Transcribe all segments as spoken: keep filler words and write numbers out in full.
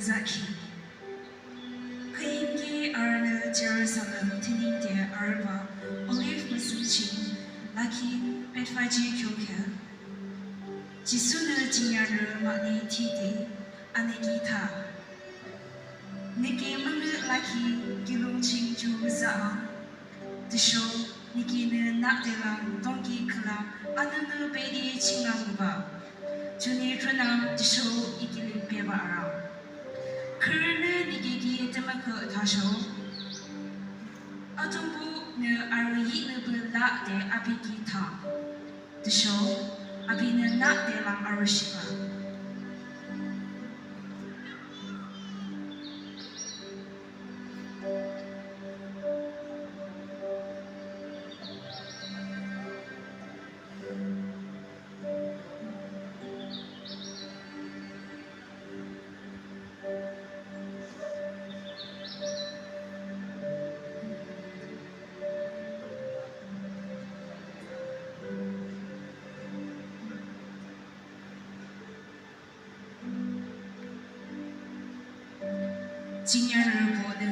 zakhi. Küyimki arünü Jirusalem thüninde arübah Oliv müsüh ching lakhi Bethfage khiungkhi, Jisunü jingyanrü mahne thide aniki tha, nü ki müngüh lakhi kiulong ching ju müzahang. Tüsho nü ki nü nahde lang dongki khülang anini bede ching lang ngübah. June trünang tüsho I kilim bebah arang. Khürünü nü ki ki tümükhüh thasho, Atungpuhnü arü yihnüpü lah de api ki tha. Tüsho apinü nahde lang arüshihbah. Jingyanrübonü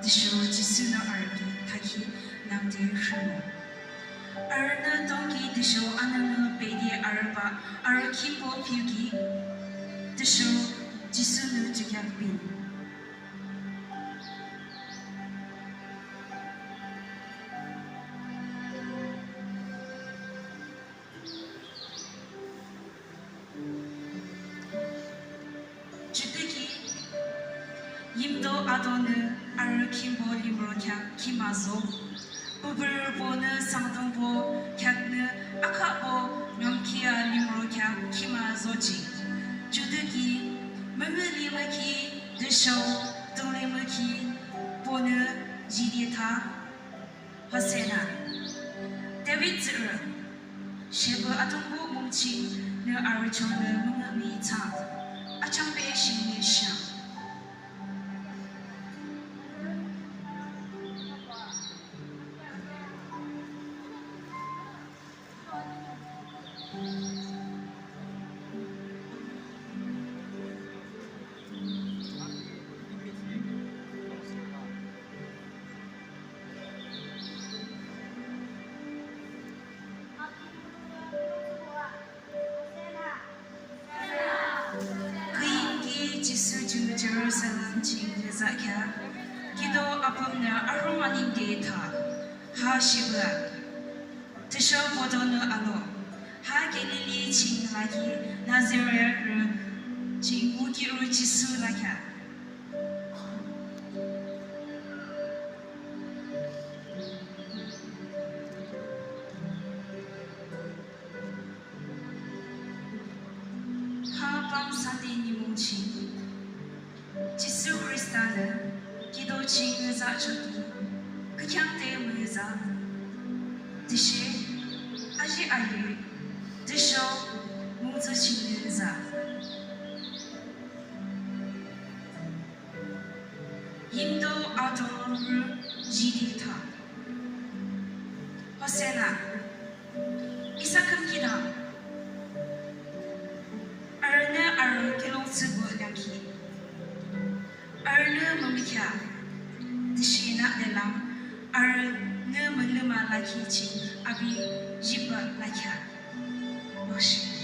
tüsho Jisunü arü ki thakhi nangde rhimo. Arünü dongki tüsho anini bede arübah arü khimbo piuki, tüsho Jisunü ju kheak bin. Judüki yimto atonü arü khimbo limro kheak khima zo. Püpürübonü sangdungbo kheaknü akhahbo ngamkhia limro kheak khima zoji. Judüki müngüh limaki tüsho tunglim maki bonü jide tha. Hosanna. David tsührü, shepü Atungpuh mung chingnü arüchonü müngühmühi thsang. Achangbe shingnü shang. Küyimki Jisu ju Jirusalem ching yüzahkhi, kiuto apümnü arhang anengde tha, ha shepü a. Tüsho botonü alo, ha Galili ching lakhi Nazaretrü ching wukirü Jisu lakhi. Ha Palm Sunday nimung ching Jisu Khristanü kiuto ching yüzahchoki kükheangde müzah, tüshe aji ayi tüsho mungtsü chingnü yüzah. Yimto atongrü jide tha. Hosanna. Isa khümkhitang. Arünü arü kiulongthsüpuh leangkhi, arünü mümükheah, tüshe nahde lang arünü mülüma lakhi ching api jihbah lakheah. Makshe.